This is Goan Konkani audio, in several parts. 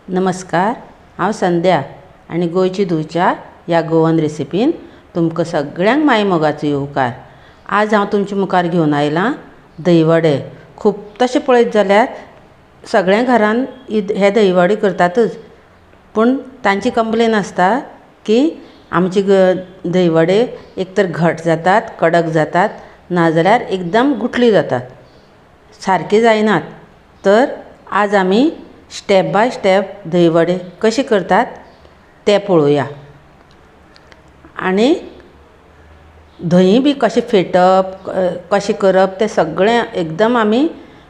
नमस्कार, हांव संध्या आनी गोंयची धुवच्या ह्या गोवन रेसिपीन तुमकां सगळ्यांक मायमोगाचो येवकार. आज हांव तुमच्या मुखार घेवन आयलां दहीवडे. खूब तशें पळयत जाल्यार सगळ्या घरान हे दहीवडे करतातच, पूण तांची कंप्लेन आसता की आमचे दहीवडे एक तर घट जातात, कडक जातात, नाजाल्यार एकदम गुठली जातात, सारके जायनात. तर आज आमी स्टेप बाय स्टेप दहीवडे कशे करतात ते पळोवया आनी धंय बी कशें फेटप, कशें करप तें सगळें एकदम आमी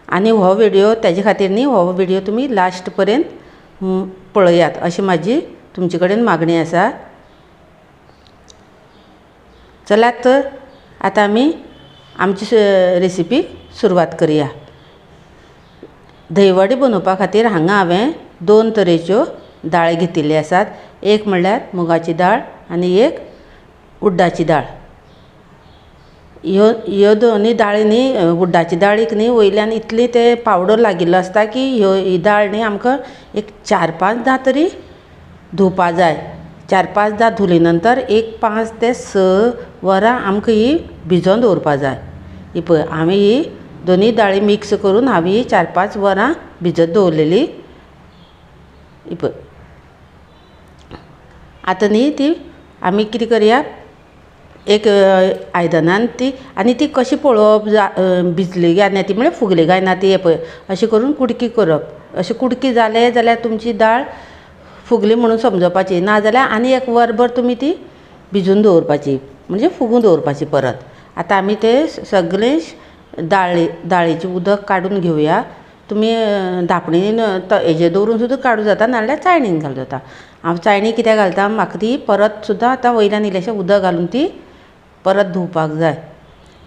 आनी हो विडियो तेजे खातीर न्ही, हो विडियो तुमी लास्ट पर्यंत पळयात अशी म्हाजी तुमचे कडेन मागणी आसा. चलात तर आतां आमी आमची रेसिपी सुरवात करया. दहीवडे बनोवपा खातीर हांगा हांवें दोन तरेच्यो दाळी घेतिल्ल्यो आसात. एक म्हणल्यार मुगाची दाळ आनी एक उड्डाची दाळ. ह्यो ह्यो दोनूय दाळी न्ही, उड्डाची दाळीक न्ही वयल्यान इतली ते पावडर लागिल्लो आसता की ह्यो ही दाळ न्ही आमकां एक 4-5 दां तरी धुवपा जाय. 4-5 दां धुले नंतर एक 5 ते 6 वरां आमकां ही भिजोवन दवरपा जाय. ही पळय हांवें ही दोनूय दाळी मिक्स करून हांवें ही 4-5 वरां भिजत दवरलेली. ही पळय आतां न्ही ती आमी कितें करया, एक आयदनान ती आनी ती कशी पळोवप भिजली काय ना ती, म्हळ्यार फुगली काय ना ती, हें पळय अशें करून कुडकी करप. अशें कुडकी जाले जाल्यार तुमची दाळ फुगली म्हणून समजपाची, नाजाल्यार आनी एक वरभर तुमी ती भिजून दवरपाची, म्हणजे फुगून दवरपाची परत. आतां आमी ते सगळे दाळीचें उदक काडून घेवया. तुमी धापणीन हेजेर दवरून सुद्दां काडूं जाता, नाजाल्यार चायणीन घालूं जाता. हांव चायणी कित्याक घालता, म्हाका ती परत सुद्दां आतां वयल्यान इल्लेशें उदक घालून ती परत धुवपाक जाय.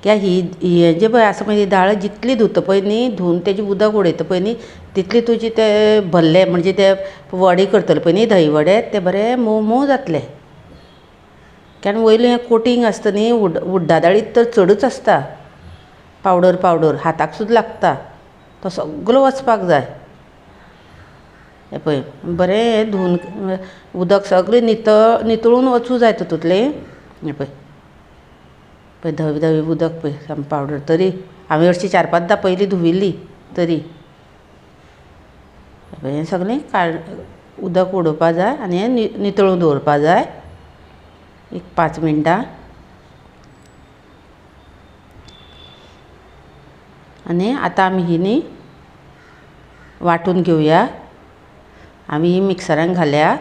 कित्याक ही हें जें पळय आसा पळय ही दाळ जितली धुता पळय न्ही, धुवन तेजें उदक उडयता पळय न्ही, तितली तुजे ते भरले म्हणजे ते वडे करतले पळय न्ही, दही वडे, ते बरे मोव मोव जातले. कारण वयलें हें कोटींग आसता न्ही उड्डा दाळीक तर चडूच आसता, पावडर पावडर हाताक सुद्दां लागता, तो सगलो वचपाक जाय. हें पळय बरें हें धुवन उदक सगळें नितळून वचूं जाय तितूंतलें. हें पळय पळय धवी धवी उदक पळय सामकें पावडर, तरी हांवें हरशीं 4-5 दां पयलीं धुविल्ली तरी हें सगळें उदक उडोवपा जाय आनी हें नितळून दवरपा जाय एक 5 मिनटां. आनी आतां आमी ही न्ही वांटून घेवया. आमी ही मिक्सरान घाल्या.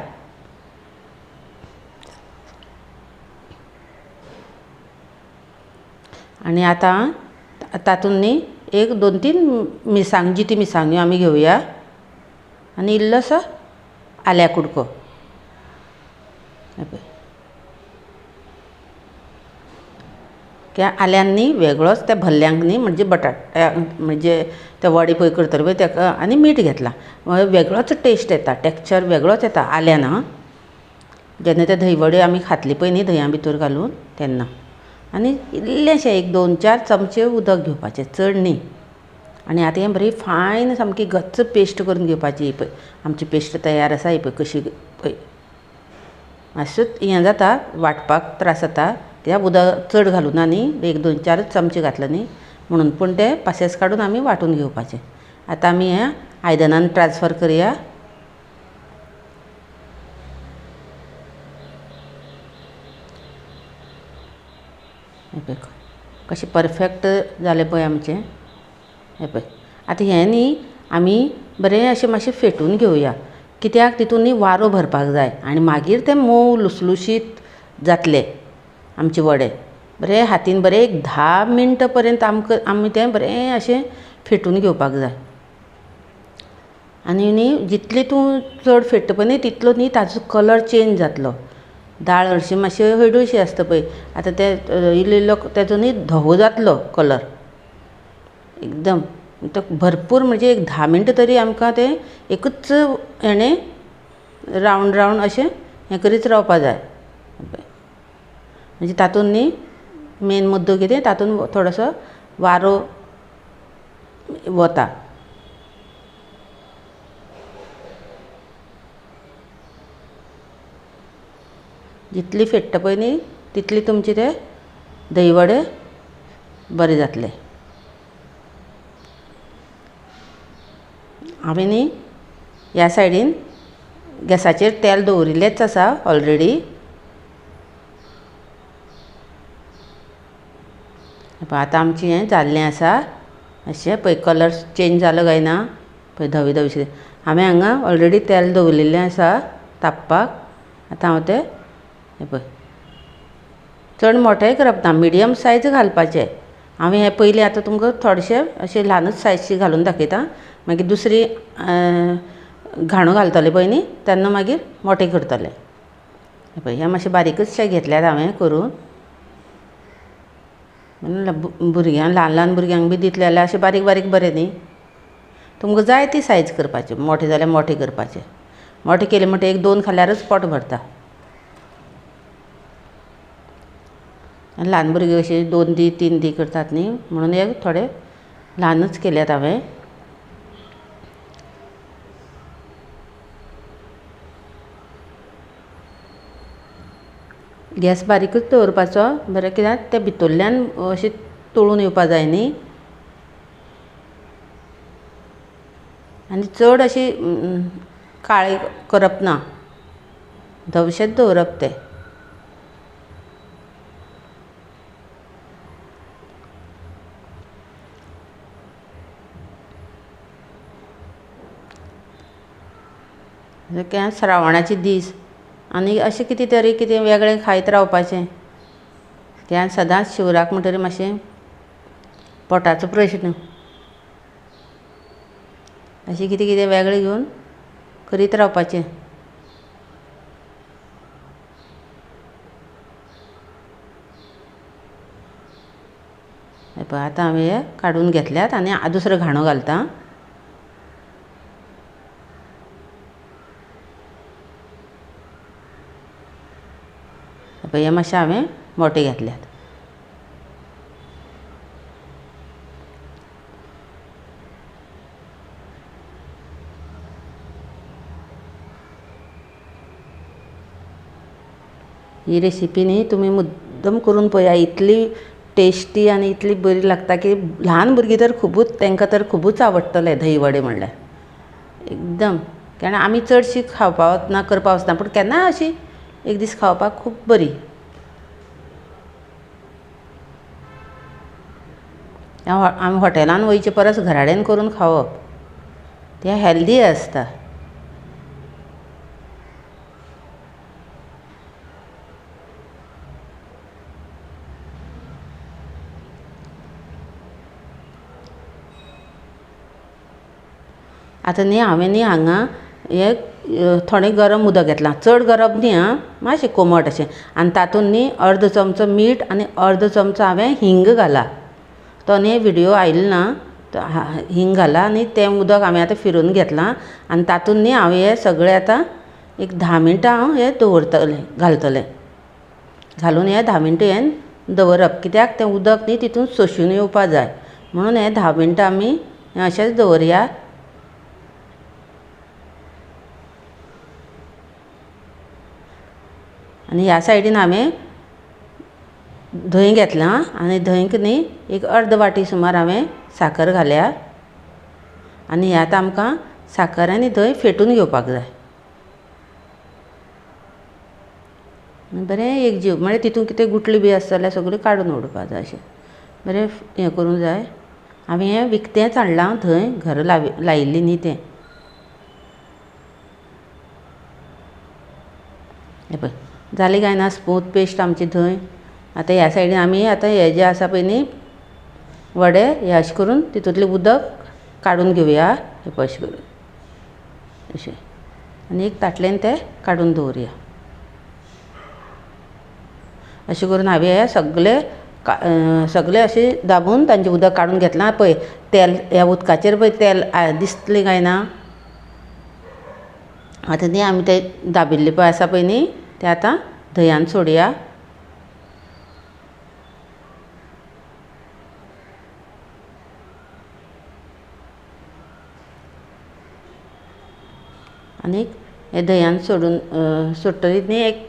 आनी आतां तातूंत न्ही एक 2-3 मिरसांग, जिती मिरसांग्यो आमी घेवया आनी इल्लोसो आल्या कुडको. कित्याक आल्यान न्ही वेगळोच त्या भल्ल्यांक न्ही, म्हणजे बटाट म्हणजे ते वडे पळय करतले पळय तेका, आनी मीठ घेतलां, वेगळोच टेस्ट येता, टेक्स्चर वेगळोच येता आल्यान. हां, जेन्ना ते दही वडे आमी खातले पळय न्ही धंया भितर घालून तेन्ना. आनी इल्लेशें एक 2-4 चमचे उदक घेवपाचें, चड न्ही. आनी आतां हें बरी फायन सामकी गच्च पेस्ट करून घेवपाची. ही पळय आमची पेस्ट तयार आसा. ही पळय कशी पळय मातशें हें जाता, वांटपाक त्रास जाता कित्याक उदक चड घालूं ना न्ही, एक 2-4 चमचे घातले न्ही म्हणून, पूण ते पासेस काडून आमी वांटून घेवपाचें. आतां आमी हें आयदनान ट्रान्सफर करया. कशें परफेक्ट जालें पळय आमचें. हें पळय आतां हें न्ही आमी बरें अशें मातशें फेटून घेवया, कित्याक तितून न्ही वारो भरपाक जाय आनी मागीर तें मोव लुसलुशीत जातले आमचे वडे. बरें हातीन बरें एक 10 मिनटां पर्यंत आमकां आमी तें बरें अशें फेटून घेवपाक जाय. आनी न्ही जितली तूं चड फेट्टा पळय न्ही तितलो न्ही ताजो कलर चेंज जातलो. दाळ हरशीं मातशी हळडुळशी आसता पळय, आतां ते इल्लो इल्लो तेजो न्ही धवो जातलो कलर एकदम. तो भरपूर म्हणजे एक 10 मिनटां तरी आमकां तें एकूच हेणें रावंड रावंड अशें हें करीत रावपा जाय. म्हणजे तातूंत न्ही मेन मुद्दो कितें, तातूंत थोडोसो वारो वता. जितली फेडटा पळय न्ही तितली तुमचे ते दही वडे बरे जातले. हांवें न्ही ह्या सायडीन गॅसाचेर तेल दवरिल्लेंच आसा ऑलरेडी. आतां आमचें हें जाल्लें आसा. अशें पळय कलर चेंज जालो काय ना पळय धवे धवेशे. हांवें हांगा ऑलरेडी तेल दवरिल्लें आसा तापपाक. आतां हांव तें हें पळय चड मोठेंय करप ना, मिडियम सायज घालपाचें. हांवें हें पयलीं आतां तुमकां थोडेशें अशें ल्हानूच सायजशी घालून दाखयता, मागीर दुसरी घाणो घालतलें पळय न्ही तेन्ना मागीर मोटें करतलें. हें पळय हें मातशें बारीकच शें घेतल्यात हांवें करून. भुरग्यांक ल्हान ल्हान भुरग्यांक बी दितलें जाल्यार अशें बारीक बारीक बरें न्ही. तुमकां जाय ती सायज करपाची, मोठे जाल्यार मोठे करपाचे. मोठे केले म्हणटकीर एक दोन खाल्यारच पोट भरता. आनी ल्हान भुरगीं अशीं 2 दी 3 दी करतात न्ही, म्हणून हे थोडे ल्हानच केल्यात हांवें. गॅस बारीकच दवरपाचो बरें, कित्याक ते भितरल्यान अशें तळून येवपा जाय न्ही. आनी चड अशी काळे करप ना, धवशेच दवरप ते. श्रावणाचे दीस आनी अशें कितें तरी कितें वेगळें खायत रावपाचें. कित्याक सदांच शिवराक म्हणटकीर मातशें पोटाचो प्रश्न. अशें कितें कितें वेगळें घेवन करीत रावपाचें. हें पळय आतां हांवें हे काडून घेतल्यात आनी दुसरो घाणो घालता. पळय हे मातशें हांवें मोटे घेतल्यात. ही रेसिपी न्ही तुमी मुद्दम करून पळया, इतली टेस्टी आनी इतली बरी लागता की ल्हान भुरगीं तर खुबूच, तांकां तर खुबूच आवडटलें दही वडे म्हणल्यार एकदम. कारण आमी चडशी खावपा वचना, करपा वचना, पूण केन्नाय अशी एक दीस खावपाक खूब बरी. आमी हॉटेलान वयचे परस घराडेन करून खावप तें हेल्दी आसता. आतां न्ही हांवें न्ही हांगा हे थोडें गरम उदक घेतलां, चड गरम न्ही आं, मातशें कोमट अशें. आनी तातूंत न्ही अर्द चमचो मीठ आनी अर्द चमचो हांवें हिंग घाला. तो न्ही विडियो आयलो ना, तो हिंग घाला आनी तें उदक हांवें आतां फिरोवन घेतलां. आनी तातूंत न्ही हांव हें सगळें आतां एक 10 मिनटां हांव हें दवरतलें, घालतलें. घालून हें 10 मिनटां हें दवरप, कित्याक तें उदक न्ही तितून सोशून येवपा जाय, म्हणून हें 10 मिनटां आमी अशेंच दवरया. आनी ह्या सायडीन हांवें धंय घेतलां आनी धंयक न्ही एक अर्द वाटी सुमार हांवें साकर घाल्या. आनी हें आतां आमकां साकर आनी धंय फेटून घेवपाक जाय. बरें एक जीव म्हळ्यार तितून कितें गुटली बी आसा जाल्यार सगळ्यो काडून उडोवपाक जाय, अशें बरें हें करूंक जाय. हांवें हें विकतेंच हाडलां धंय, घरा लायिल्लें न्ही तें. हें पळय जालें काय ना स्मूथ पेस्ट आमची धंय. आतां ह्या सायडीन आमी आतां हे जे आसा पळय न्ही वडे, हे अशें करून तितूंतलें उदक काडून घेवया. हें पळय अशें करून अशें, आनी एक ताटलेन तें काडून दवरया. अशें करून हांवें हे सगळे सगळे अशें दाबून तांचें उदक काडून घेतलां. पळय तेल ह्या उदकाचेर पळय तेल दिसलें काय ना. आतां न्ही आमी ते दाबिल्ले पळय आसा पळय न्ही ते आतां धंयान सोडया. आनीक हे धंयान सोडून सोडटकीच न्ही एक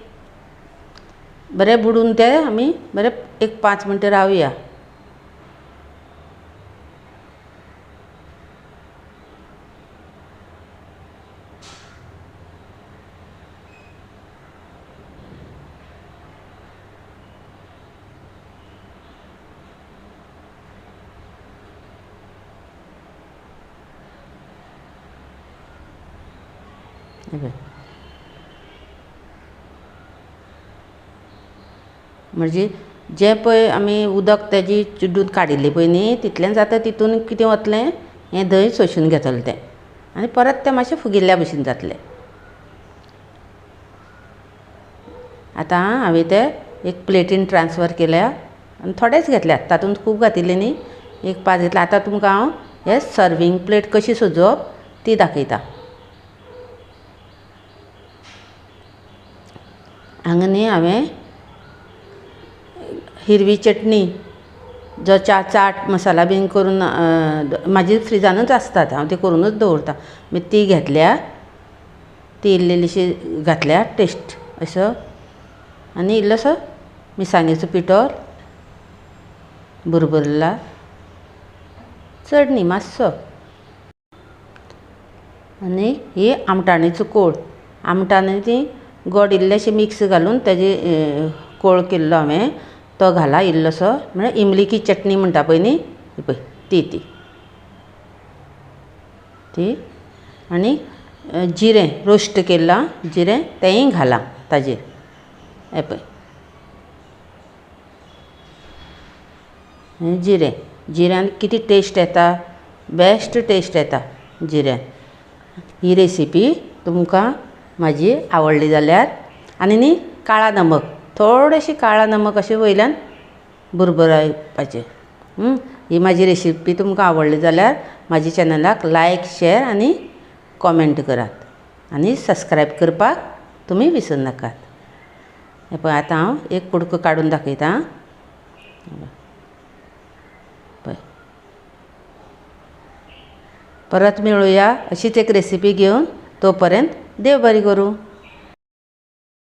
बरें बुडून ते आमी बरें एक 5 मिनटां रावया. म्हणजे जें पळय आमी उदक तेजी चिड्डून काडिल्ली पळय न्ही तितलें जाता तितून कितें वतलें हें धंय सोशून घेतलें तें आनी परत तें मातशें फुगिल्ल्या भशेन जातलें. आतां हांवें तें एक प्लेटीन ट्रान्सफर केल्या आनी थोडेच घेतल्यात, तातूंत खूब घातिल्ले न्ही, एक 5 घेतल्या. आतां तुमकां हांव हे सर्वींग प्लेट कशी सजोवप ती दाखयता. हांगा न्ही हांवें हिरवी चटणी जो चाट मसाला बीन करून म्हाजी फ्रिजानूच आसतात, हांव ती करूनच दवरता. मागीर ती घेतल्या, ती इल्लीशी घातल्या टेस्ट असो, आनी इल्लोसो मिरसांगेचो पिठो बुरबुरला, चड न्ही मातसो. आनी ही आमटाणीचो कोळ, आमटाणी ती गोड इल्लेशें मिक्स घालून तेजे कोळ केल्लो हांवें तो घाला इल्लोसो, म्हळ्यार इमली की चटणी म्हणटा पळय न्ही, पळय ती ती ती. आनी जिरें रोस्ट केल्लां जिरें तेंय घालां ताजेर, हें पळय जिरें. जिऱ्यान कितें टेस्ट येता, बेस्ट टेस्ट येता जिऱ्यान. ही रेसिपी तुमकां म्हाजी आवडली जाल्यार आनी न्ही काळा नमक, थोडेशें काळा नमक अशें वयल्यान बुरबुरावपाचें. ही म्हाजी रेसिपी तुमकां आवडली जाल्यार म्हाज्या चॅनलाक लायक, शेर आनी कॉमेंट करात आनी सबस्क्रायब करपाक तुमी विसरनाकात. हें पळय आतां हांव एक कुडको काडून दाखयतां. पळय परत मेळुया अशीच एक रेसिपी घेवन, तो पर्यंत देव बरें करूं.